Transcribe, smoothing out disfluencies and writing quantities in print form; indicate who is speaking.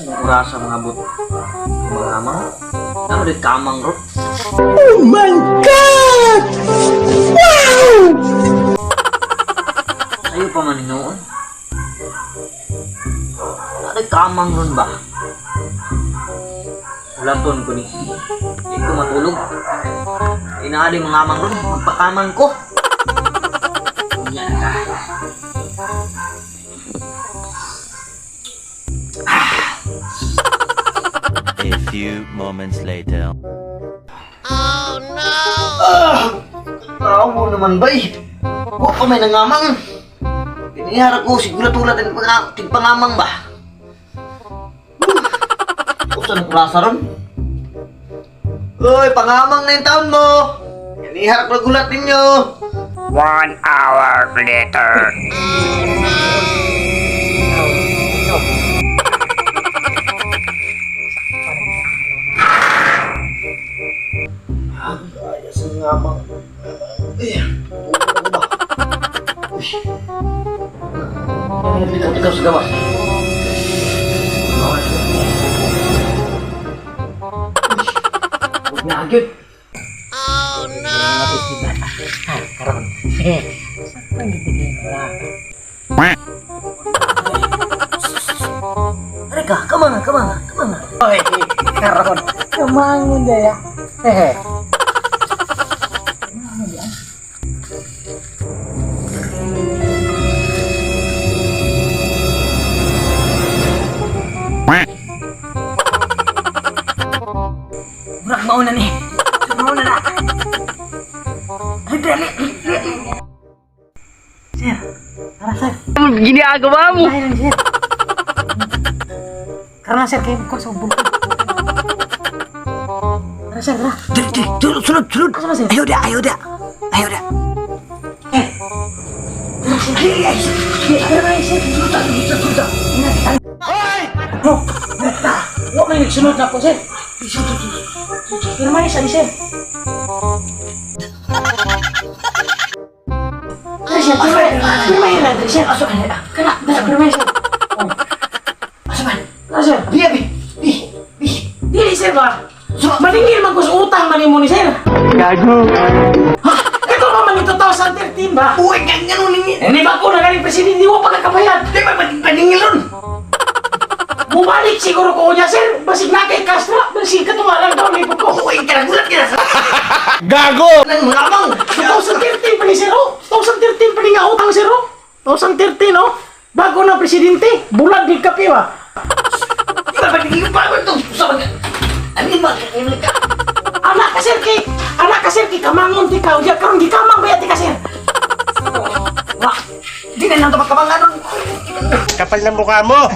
Speaker 1: Sa orasa mga bot. Mga amang. Nama di kamang ro.
Speaker 2: Oh my God! Wow!
Speaker 1: Sayo pa man noon. Ada kamang ron ba? Ulaton ko ni. Di ko matulog. Inaali mga amang ron. Magpakamang ko. Unya na ka.
Speaker 3: A few moments later.
Speaker 1: Ah, mo naman bay. Wa pa may nangamang. Iniharap ko siguro tulad ang tigpangamang ba. Usa ng klasa ron. Uy, pangamang na yung taon mo. Iniharap na gulat ninyo.
Speaker 4: 1 hour later.
Speaker 1: Ay, sa ngamang. Eh, tulog ba? Uy. Ikaw sa gawas. Huwag na agad.
Speaker 2: Karon. Sakto gid wala.
Speaker 1: Tara kamanga, kamanga, kamanga.
Speaker 2: Oy, karon. Kamangon daya. Eh.
Speaker 1: Murag mauna ni. Mauna na. Ay, dali, dali.
Speaker 2: Sir, tara sir.
Speaker 1: Ginagawa mo.
Speaker 2: Ay, lang, sir. Karon sir, kay ko sa ubog. Tara sir, tara.
Speaker 1: Dali, dali, sulod, sulod, sulod.
Speaker 2: Asa ba, sir?
Speaker 1: Ayaw da, ayaw da. Ayaw da.
Speaker 2: Eh. Tara sir.
Speaker 1: Ay, ay,
Speaker 2: Tara sir.
Speaker 1: sulod, sulod, sulod.
Speaker 2: Hoy! Oh, wa may nagsunod na ko sir. Pirma sa sir. Tara sir, pirma. Pirma na diri sir.
Speaker 1: Asa man?
Speaker 2: Kana, dara pirma sir. Oh,
Speaker 1: Asa man?
Speaker 2: tara sir.
Speaker 1: Bi, bi, bi, bi.
Speaker 2: Dili sir ba? Maningil man ko sa utang man nimo ni sir.
Speaker 4: Gago.
Speaker 2: Ito pa man yung 2013 ba?
Speaker 1: Uy, ganyan mo ningil.
Speaker 2: Eh, ni bago na galing presidente, di mo pagkakabayad.
Speaker 1: Di ba, paningil ron?
Speaker 2: Bumalik siguro ko niya, sir. Basig na kay Castro. Basig ka tumalang daw, lipot ko.
Speaker 1: Uy, kanagulat ka na sa
Speaker 4: Gago!
Speaker 1: ng mga amang.
Speaker 2: 2013 pa ni sir, oh. 2013 pa ni nga utang, sir, oh. 2013, oh. Bago na presidente, bulag ni kape, ba?
Speaker 1: Di ba, paningil pa ako ito. Sa mga... Ano ba? Ano ka?
Speaker 2: Anak ka, sir, kay... Anak ka, sir, kay kamangon ti ka. Unya, karon gikamang ba ti ka, sir?
Speaker 1: Wah, di na lang ito magkamangan ron.
Speaker 4: Kapal ng mukha mo!